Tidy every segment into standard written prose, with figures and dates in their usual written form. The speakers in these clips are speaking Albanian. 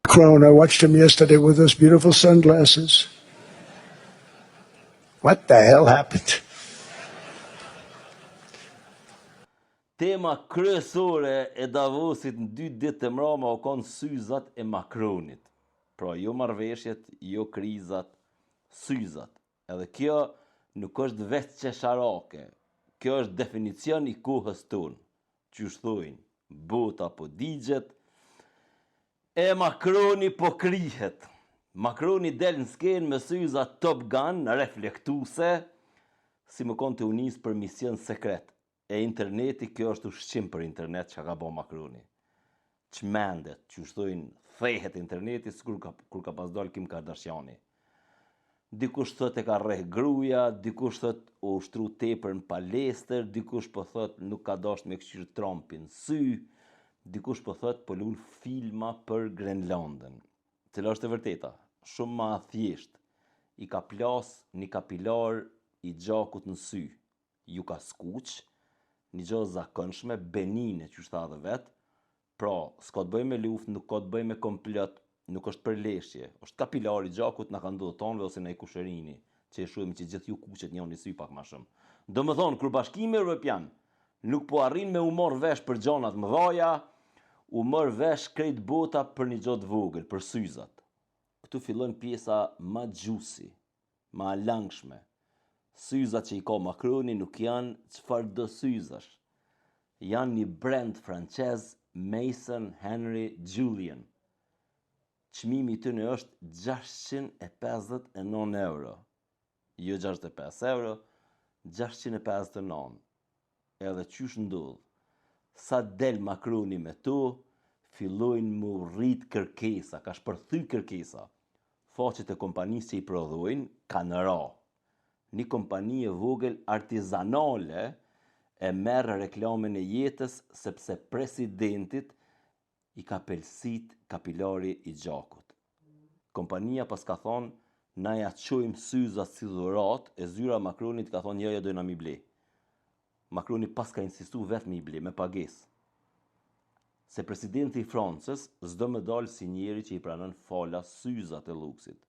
Macron, I watched him yesterday with those beautiful sunglasses. What the hell happened? Tema kryesore e Davosit në dy ditë të mrama u konë syzat e Macronit. Pra jo marrëveshjet, jo krizat, syzat. Edhe kjo nuk është veç qesharake. Kjo është definicion i kohës tonë. Qysh thojnë, bota po digjet, e Macroni po krihet. Macroni del në skenë me syza Top Gun reflektuse, si me konë tu u nis për mision sekret. E interneti, kjo është ushqim për internet që ka bo Macroni. Çmendet, qysh thojnë, thehet interneti, sikur ka, kur ka pas dalë Kim Kardashiani. Dikush thotë e ka rreh gruja, dikush thotë u ushtru tepër në palestër, dikush po thotë nuk ka dashtë me kqyr Trumpin n'sy, dikush po thotë po lun filma për Grenlandën. Cila është e vërteta? Shumë ma thjesht. I ka plas një kapilar i gjakut në sy. Ju ka skuq, një gjë e zakonshme, benine, qysh tha edhe vet, Pra, s'ka të bëjë me luftë, nuk ka të bëjë me komplot, nuk është përleshje. Është kapilari i gjakut na ka ndodhur tonëve ose naj kusherini, që e shohim që gjithë ju kuqet njoni sy pak ma shumë. Domethënë, kur Bashkimi Evropian nuk po arrin me u marr vesh për gjana të mëdhaja, u mor vesh krejt bota për një gjo të vogël, për syzat. Këtu fillon pjesa ma juicy, ma e langshme. Syzat që i ka Macroni nuk janë çfarëdo syzash. Janë një brand francez Maison Henry Jullien. Çmimi i tyne është 659 euro. Jo 65 euro, 659. Edhe qysh ndodh? Sa del Macroni me to, fillojnë m'u rrit kërkesa, ka shpërthy kërkesa. Faqet e kompanisë që i prodhojnë kanë ra. Një kompani e vogël artizanale e merr reklamën e jetës sepse presidentit i ka pelsit kapilari i gjakut. Kompania paska thonë na ja çojmë syzat si dhuratë e zyra e Macronit ka thonë jo jo dojna m'i ble. Macroni paska insistu vetë me i ble, me pagesë. Se presidenti i Francës s'do me dalë si njeri që i pranon falas syzat e lluksit.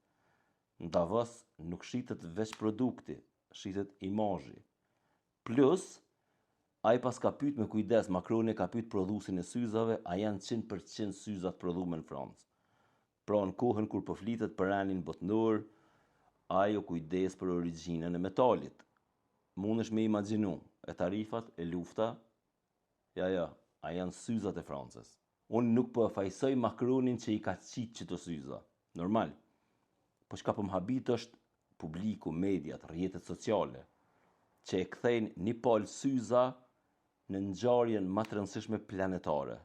Në Davos nuk shitet veç produkti, shitet imazhi. Plus, ai paska pyet me kujdes, Macroni ka pyet prodhuesin e syzave, a janë 100% syza të prodhume në Francë. Pra në kohën kur po flitet për rendin botnor, ai u kujdes për origjinën e metalit. Mundesh me imagjinu, e tarifat, e lufta, ja ja, a janë syzat e Francës. Unë nuk po e fajsoj Macronin që i ka qitë qito syza. Normal. Po çka po më habit është publiku, mediat, rrjetet sociale, që e kthejnë një palë syza në ngjarjen ma të rëndësishme planetare.